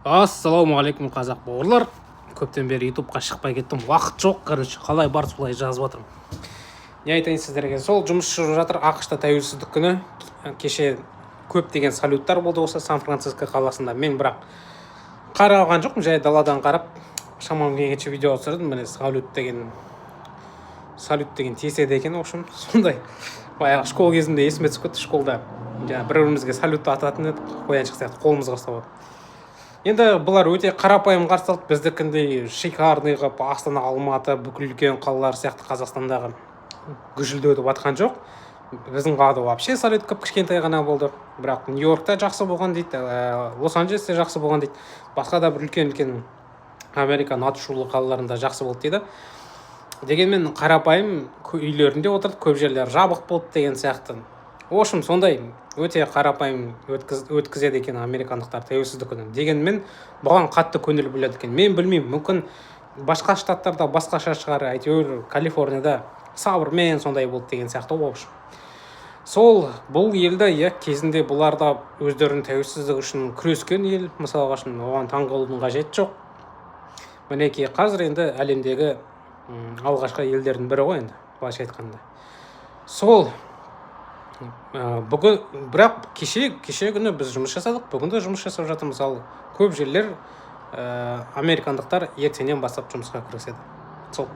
Ассалаумағалейкум, қазақ бауырлар! Көптен бері ютубқа шықпай кеттім, уақыт жоқ. Короче, қалай бар, солай жазып жатырмын. Не айтайын сіздерге, сол жұмыс жүріп жатыр. АҚШ-та тәуелсіздік күні кеше көптеген салюттар болды осы Сан Франциско қаласында. Мен бірақ қараған жоқпын, жай даладан қарап, шамам келгенше видео түсірдім. Міне, салют деген, салют деген теседі екен. В общем, сондай баяғы школа кезімде есіме түсіп кетті. Школда жаңағы бір бірімізге салют ататын едік, қояншық сияқты қолымызға ұстап алып. Енді бұлар өте қарапайым қарсы алды, біздікіндей шикарный қылып, Астана, Алматы, бүкіл үлкен қалалар сияқты Қазақстандағы гүжілдетіп жатқан жоқ. Біздің қалада вообще салют кіп кішкентай ғана болды. Бірақ Нью Йоркта жақсы болған дейді, Лос Анджелесте жақсы болған дейді, басқа да бір үлкен үлкен Американың аты шулы қалаларында жақсы болды дейді. Дегенмен қарапайым, үйлерінде отырды, көп жерлер жабық болды деген сияқты. В общем, сондай өте қарапайым өткізеді екен американдықтар тәуелсіздік күнін. Дегенмен бұған қатты көңіл бөледі екен. Мен білмеймін, мүмкін, басқа штаттарда басқаша шығар. Әйтеуір Калифорнияда сабырмен сондай болды деген сияқты. В общем, сол бұл елді, иә, кезінде бұлар да өздерінің тәуелсіздігі үшін күрескен ел, мысалға үшін, оған таң қалудың қажеті жоқ. Мінекей, қазір енді әлемдегі алғашқы елдердің бірі ғой енді, былайша айтқанда. Сол бүгін, бірақ кеше күні біз жұмыс жасадық, бүгін де жұмыс жасап жатырмыз. Ал көп жерлер, американдықтар ертеңнен бастап жұмысқа кіріседі. Сол.